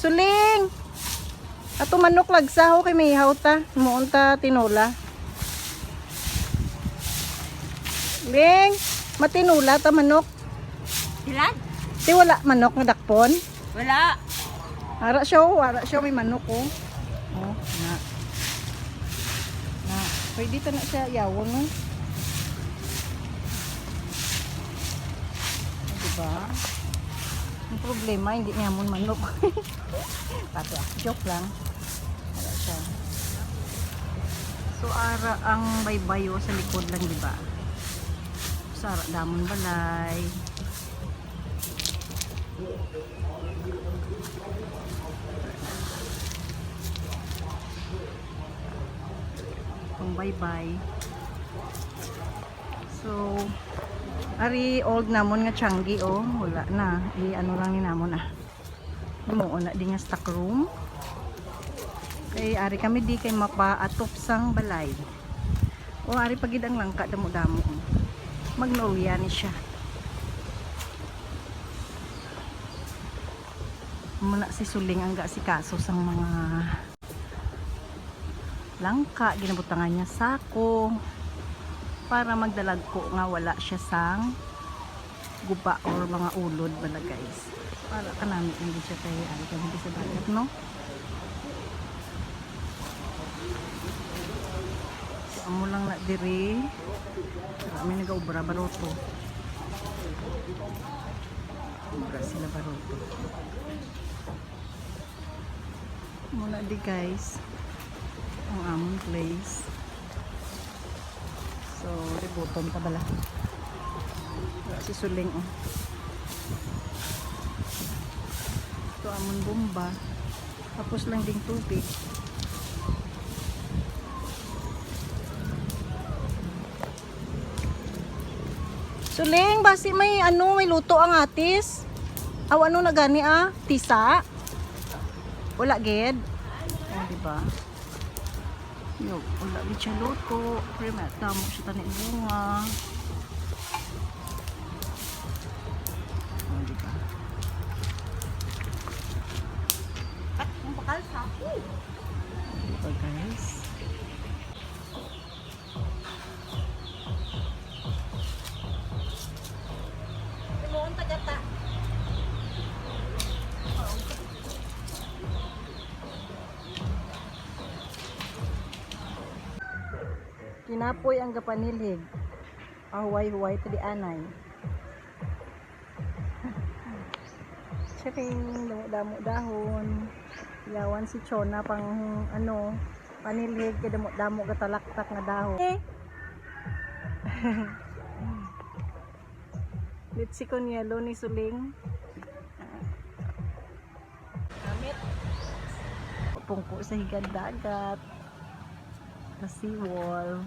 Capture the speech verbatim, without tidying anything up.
Ling! Ato manok lagsa ho kay may ihaw ta. Muon ta tinola. Ling, matinola ta manok. Bilad? Ti wala manok nga dakpon? Wala. Ara siya, oh, ara siya, may manok, oh. Oh, na. Na, pwede ta na siya yawon, no? Diba? Ang problema, hindi niya mo manok. Pato, ah, joke lang. Ara siya. So, ara ang baybayo sa likod lang, diba? Sara damon balay. Kung bye-bye. So, ari old namon nga tiyanggi, oh, wala na. I-ano lang ni namon, ah. Muon na di nga stock room. Kay ari kami di kay mapaatop sang balay. O, ari pa gid ang langka, damo-damo, oh. Magnolia ni siya. Muna si Suling ang gasikaso sang mga langka, ginabutangan niya sako para magdalagko nga wala siya sang guba or mga ulod bala, guys. Para kanami hindi siya kay ari kami sa dagat, no? So, amo lang na diri. Kami nagaobra baroto. Obra sila baroto. Muna di, guys, ang amon place. So, ributon pa bala. Wala si Suling, oh. Ito amon bomba. Tapos lang ding tubig. Suling, basi may ano, may luto ang atis. Aw, ano na gani, ah? Tisa? Wala gid. Oh, di ba? Yo, wala gid siya luto. Pero may damo siya tani bunga. Oh, di ba? At ang bakal sa akin. Di ba, guys? Tumuon ta gata. Kinapoy ang gapanilhig. Pahuway-huway ta di anay. Charing, damo-damo dahon. Yawan si Chona pang, ano, panilhig kay damo-damo gatalaktak nga dahon. Eh. Litsi con yelo ni Suling. Gamit. Pungko sa higad dagat. Sa seawall.